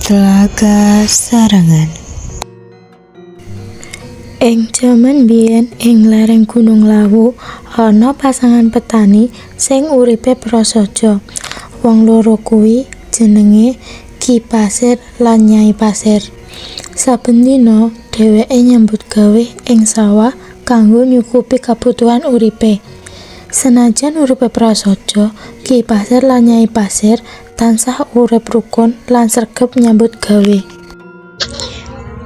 Tlaga Sarangan. Ing jaman biyen ing lereng Gunung Lawu ana pasangan petani sing uripe prasaja. Wong loro kuwi jenenge Ki Pasir lan Nyai Pasir. Saben dina dheweke nyambut gawe ing sawah kanggo nyukupi kabutuhan uripe. Senajan uripe prasaja, Ki Pasir lan Nyai Pasir tansah urip rukun lan sregep nyambut gawe.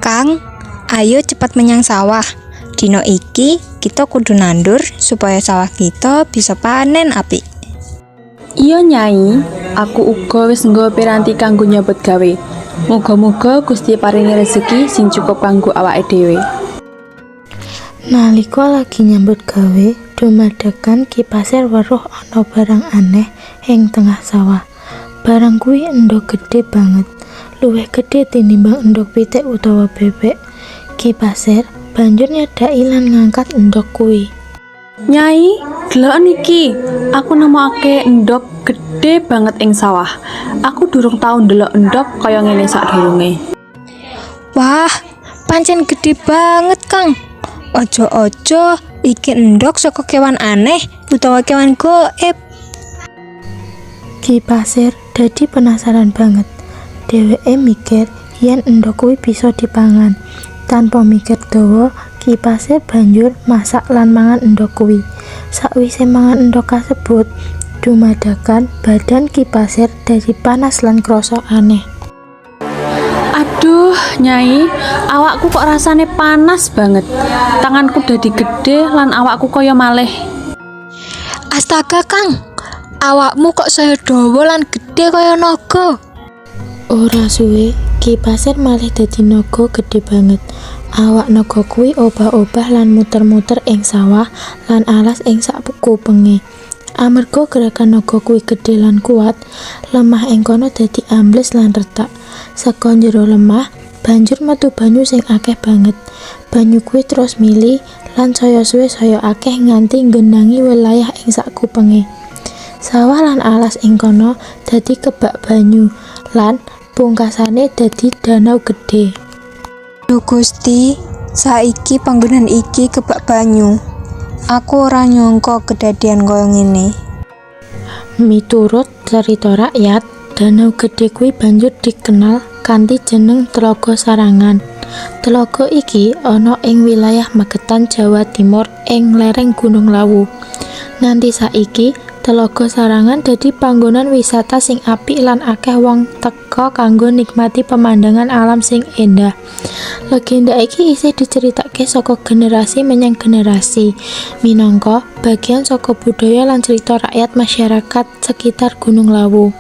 Kang, ayo cepet menyang sawah. Dino iki kita kudu nandur supaya sawah kita bisa panen apik. Iya, Nyai, aku uga wis nggawa piranti kanggo nyambut gawe. Muga-muga Gusti paringi rezeki sing cukup kanggo awake dhewe. Nalika lagi nyambut gawe, dumadakan Ki Pasir weruh ana barang aneh ing tengah sawah. Barang kuwi endhog gedhe banget, luwih gedhe tinimbang endhog pitik utawa bebek. Ki Pasir banjur nyedhaki lan ngangkat endhog kuwi. Nyai, deloken iki. Aku nemokake endhog gedhe banget ing sawah. Aku durung tau ndelok endhog kaya ngene sadurunge. Wah, pancen gede banget, Kang. Ojo-ojo iki endhog saka kewan aneh utawa kewan goib. Ki Pasir dadi penasaran banget. Dheweke mikir yen endhog kuwi bisa dipangan. Tanpa mikir dawa, Ki Pasir banjur masak lan mangan endhog kuwi. Sakwise mangan endhog kasebut, dumadakan badan Ki Pasir dadi panas lan krasa aneh. Aduh, Nyai, awakku kok rasane panas banget. Tanganku dadi gedhe lan awakku kaya malih. Astaga, Kang. Awakmu kok saya dawa lan gedhe kaya naga. Ora suwe, Ki Pasir malih dadi naga gedhe banget. Awak naga kuwi obah-obah lan muter-muter ing sawah lan alas ing sakupenge. Amarga gerakan naga kuwi gedhe lan kuat, lemah ing kono dadi ambles lan retak. Saka njero lemah banjur metu banyu sing akeh banget. Banyu kuwi terus mili lan saya suwe saya akeh nganti nggenangi wilayah ing sakupenge. Sawah lan alas ing kono dadi kebak banyu lan pungkasane dadi danau gedhe. Duh Gusti, saiki panggonan iki kebak banyu. Aku ora nyangka kedadian kaya ngene. Miturut carita rakyat, danau gedhe kuwi banjur dikenal kanthi jeneng Tlaga Sarangan. Tlaga iki ana ing wilayah Magetan, Jawa Timur ing lereng Gunung Lawu. Nganti saiki, Tlaga Sarangan dadi panggonan wisata sing apik lan akeh wong teka kanggo nikmati pemandangan alam sing endah. Legenda iki isih diceritake saka generasi menyang generasi, minangka bagian saka budaya lan cerita rakyat masyarakat sekitar Gunung Lawu.